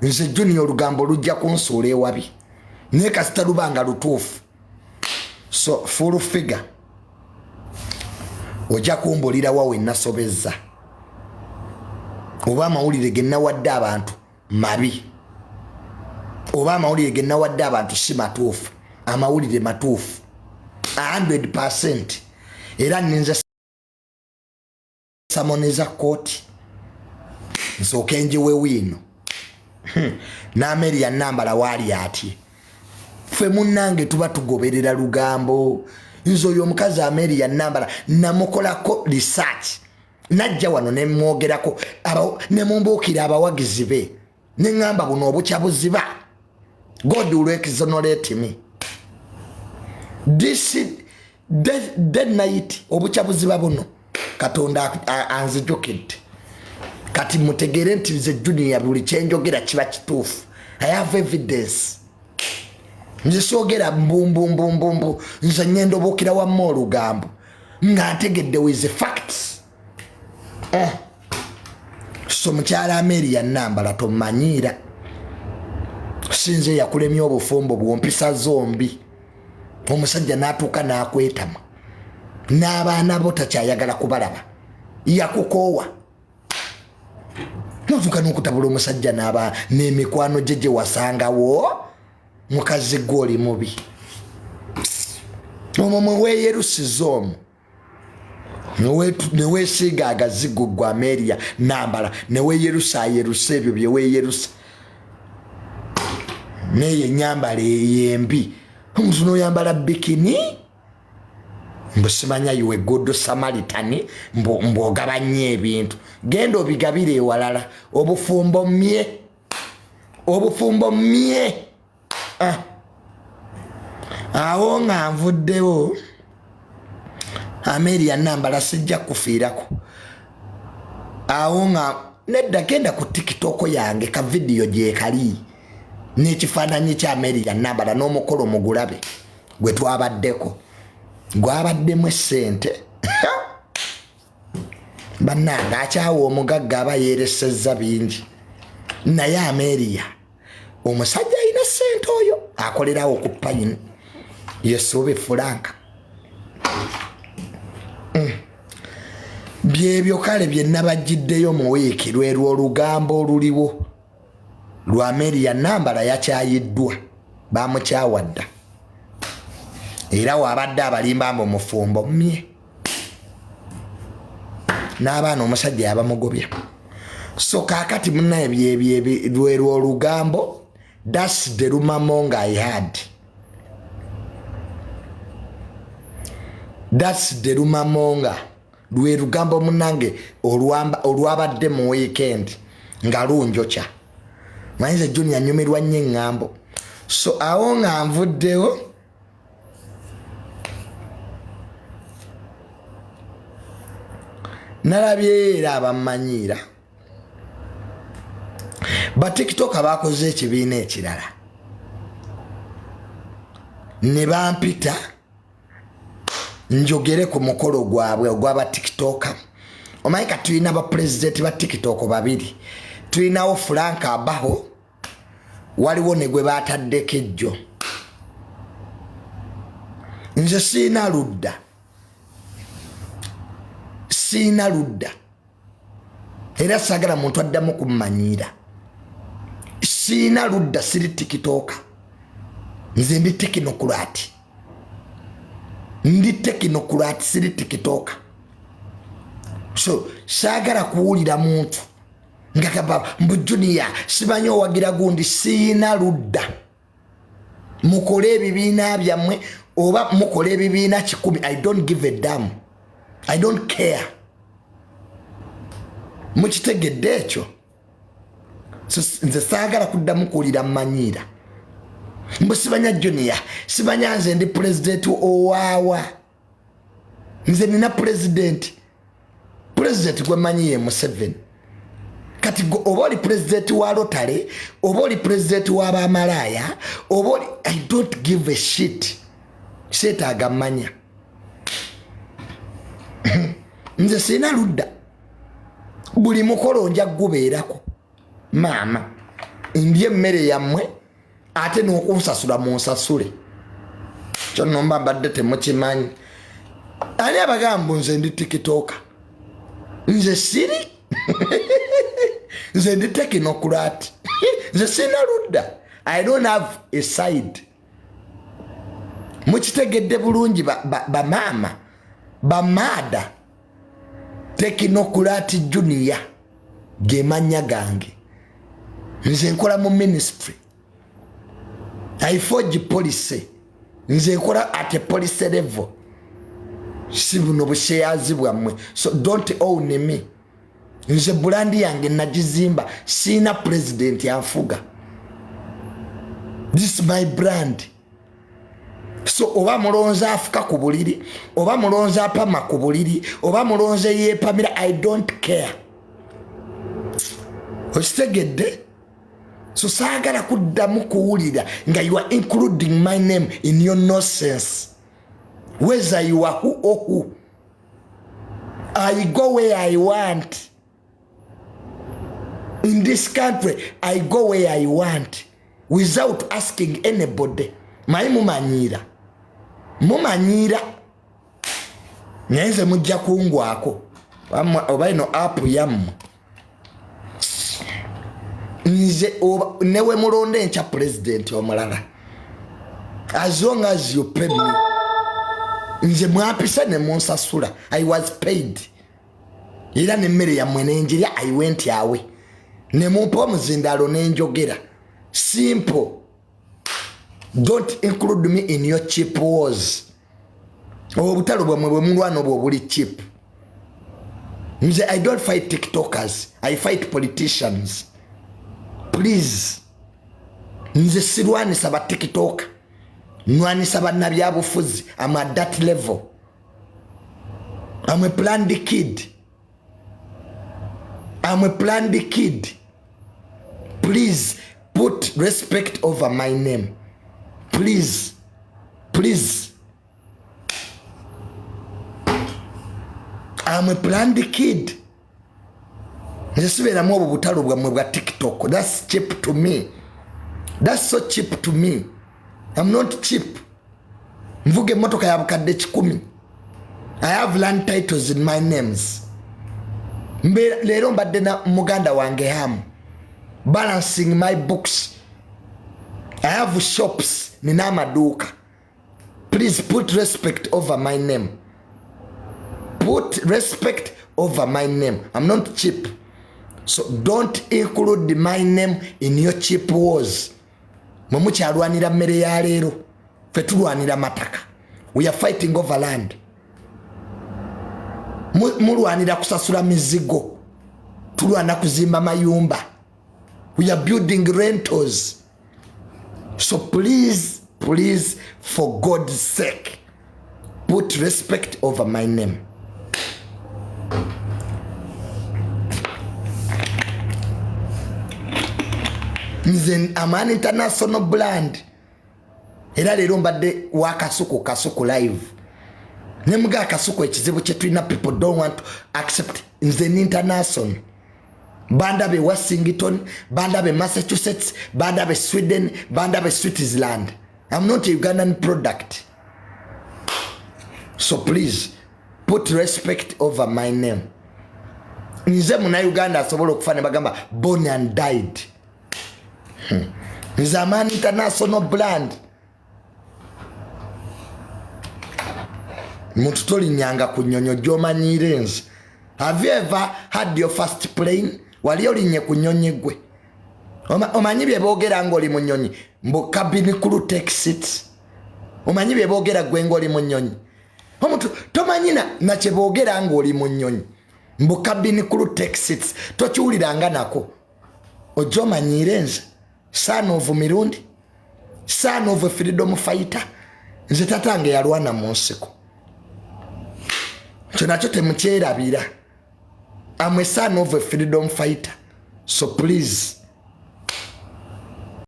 Nze Junior, olugambo lujja kunsuula ewabi, naye kasita luba nga lutuufu. So full figure, ojja kumbulira wawe nasobezza oba amawulire ge nawadde abantu mabi, oba amawulire ge nawadde abantu si matuufu. Amawulire matuufu 100, era ninze summons za kooti nsooke njiwe wiino. N'Amelia Nambala waali atye? Ffe munnange tuba tugoberera lugambo. Nze oyo omukazi Amelia Nambala namukolako research, najja wano nemwogerako, nemumbuukira abawagizi be, neŋŋamba buno obukya buziba. God will exonerate me this day night. Obukya buziba buno, Katonda anzijukidde. Kati mutegeere nti nze Junior, buli kyenjogera kiba kituufu. I have evidence. Nze soogera mbumbumbumbu, nze ngenda obuukira wamma olugambo nga ntegedde with facts, eh. So mukyala Amelia Nambala, tomanyiira, sinze yakulemya obufumbo bwompisa zombi. Omusajja n'atuuka n'akwetama n'abaana bo takyayagala kubalaba, yakukoowa, notuuka n'okutabula omusajja n'aba n'emikwano gye gye wasangawo. Mukazi gwe oli mubi. Omwo mweweeyerusiza, omwo neweesiiga agazigo gwe Amelia Nambala, neweeyerusa ayerusa ebyo byeweeyerusa neyo enyambala eyembi. Omuntu noyambala bikini, mbu simanya you a good Samaritan, mbu ogaba nnyo ebintu. Genda obigabire ewalala. Obufumbo mye, obufumbo mye, ah. Awo nga nvuddewo, Amelia Nambala, sijja kufiirako awo nga nedda. Genda ku TikTok yange, ka vidiyo gyekali n'ekifaananyi kya Amelia Nambala n'omukolo mugulabe gwe twabaddeko, gwabaddemu essente. Bannange, akyawa omugagga aba yeeresezza bingi, naye Amelia omusajja alina ssente, oyo akolerawo ku payini yesuubi Fulanka. Byebyo kale bye nabajjiddeyo mu wiiki, lwerwo olugambo oluliwo lwa Amelia Nambala. Yakyayiddwa, bamukyawa dda, era waabadde abalimba mbu mufumbo mye n'abaana omusajja yabamugobya. So kaakati munaye, lwerwo olugambo. That's the rumour I had, that's the rumour. Lwe lugambo munange olwabadde mu weekend nga lunjokya. Manyize Junior nyumirwa nnyo eŋŋambo. So awo nga nvuddewo, nalabyeyo era abammanyiira ba TikTok bakoze ekibiina ekirala ne bampita njogere ku mukolo gwabwe ogwaba TikTok. Omanyi ka tulina bapulezidenti ba TikTok babiri, tulinawo Frank Abaho, waliwo ne gwe bataddeko ejjo. Nze siina ludda, siina ludda, era saagala muntu addamu kummanyiira. Siina ludda, siri TikToker. Nze ndi technocrat, ndi technocrat, siri TikToker. So saagala kuwulira muntu nga kaba mbu Junior simanyi owagira gundi. Siina ludda. Mukole ebibiina byammwe oba mukole ebibiina 100, I don't give a damn, I don't care. Mukitegedde ekyo? So, nze saagala kuddamu kuwulira mmanyiira mbu simanya Junior, simanya nze ndi pulezidenti owaawa. Nze nina pulezidenti, pulezidenti gwe manyi ye Museveni. Kati oba oli pulezidenti wa lotale, oba oli pulezidenti w'abamalaaya, oba oli, I don't give a shit. Seetaaga mmanya. Nze sirina ludda, buli mukolo nja gubeerako. Maama, Ndye emmere yammwe ate n'okunsasula munsasule. Kyonno mba mbadde temukimanyi. Ani abagamba nze ndi tikitoka? Nze siri, nze ndi technocrat, nze sirina ludda. I don't have a side. Mukitegedde bulungi bamaama, bamaada, Technocrat Junior gemannya gange. Nze nkola mu ministry, I forge policy. Nze nkola at a policy level, si buno busheyazi bwammwe. So don't own me. Nze brand yange nagizimba, siina president anfuga. This is my brand. So oba mulonze afuka ku buliri, oba mulonze apama ku buliri, oba mulonze yeepamira, I don't care. Okitegedde? So saagala kuddamu kuwulira nga you are including my name in your nonsense, whether you are who or who. I go where I want in this country. I go where I want without asking anybody. Manyi mumanyiira, mumanyiira, naye nze mujja kungwako. Oba ino app yammwe, nze newe mulonda enkya pulezidenti omulala, as long as you pay me. Nze mwampisa ne munsasula, I was paid, era nemmere yammwe nenjirya. I went away ne mumpa omuzindaalo nenjogera. Simple. Don't include me in your cheap wars. Obutalo bwammwe bwe mulwana obwo obuli cheap. Nze I don't fight TikTokers, I fight politicians. Please, nze sirwanisa ba TikToker, nwanisa bannabyabufuzi. Am at that level. Am a planned kid, am a planned kid. Please put respect over my name. Please, please, am a planned kid. Nze sibeeramu obwo butalo bwammwe bwa TikTok. That's cheap to me, that's so cheap to me. I'm not cheap. Nvuga emmotoka ya bukadde 100. I have land titles in my names. Leero mbadde na muganda wange Hamu, balancing my books. I have shops, nina amaduuka. Please put respect over my name, put respect over my name. I'm not cheap, so don't include my name in your cheap wars. Mwe mukyalwanira mmere ya leero, fe tulwanira mataka. We are fighting over land. Mulwanira kusasula mizigo, tulwana kuzimba mayumba. We are building rentals. So please, please, for God's sake, put respect over my name. Nze am an international brand. Era leero mbadde wa Kasuku, Kasuku live, nemuga Akasuku, ekizibu kyetulina, people don't want to accept nze ni international. Bandabe Washington, bandabe Massachusetts, bandabe Sweden, bandabe Switzerland. I'm not a Ugandan product, so please put respect over my name. Nze munauganda asobola okufa ne bagamba born and died. Nze am an international brand. Muntu tolinyanga ku nyonyo gyomanyire nze. Have you ever had your first plane? Wali olinye ku nyonyi gwe? Omanyi bye boogera ng'oli mu nyonyi, mbu cabin crew take seats? Omanyi bye boogera gwe ng'oli mu nyonyi? Omuntu tomanyi na kye boogera ng'oli mu nyonyi, mbu cabin crew take seats, tokiwuliranga nako. Ojja omanyiire nze son of Mirundi, son of freedom fighter. Nze tatange yalwana mu nsiko, kyo nakyo temukyerabira. Am a son of a freedom fighter, so please.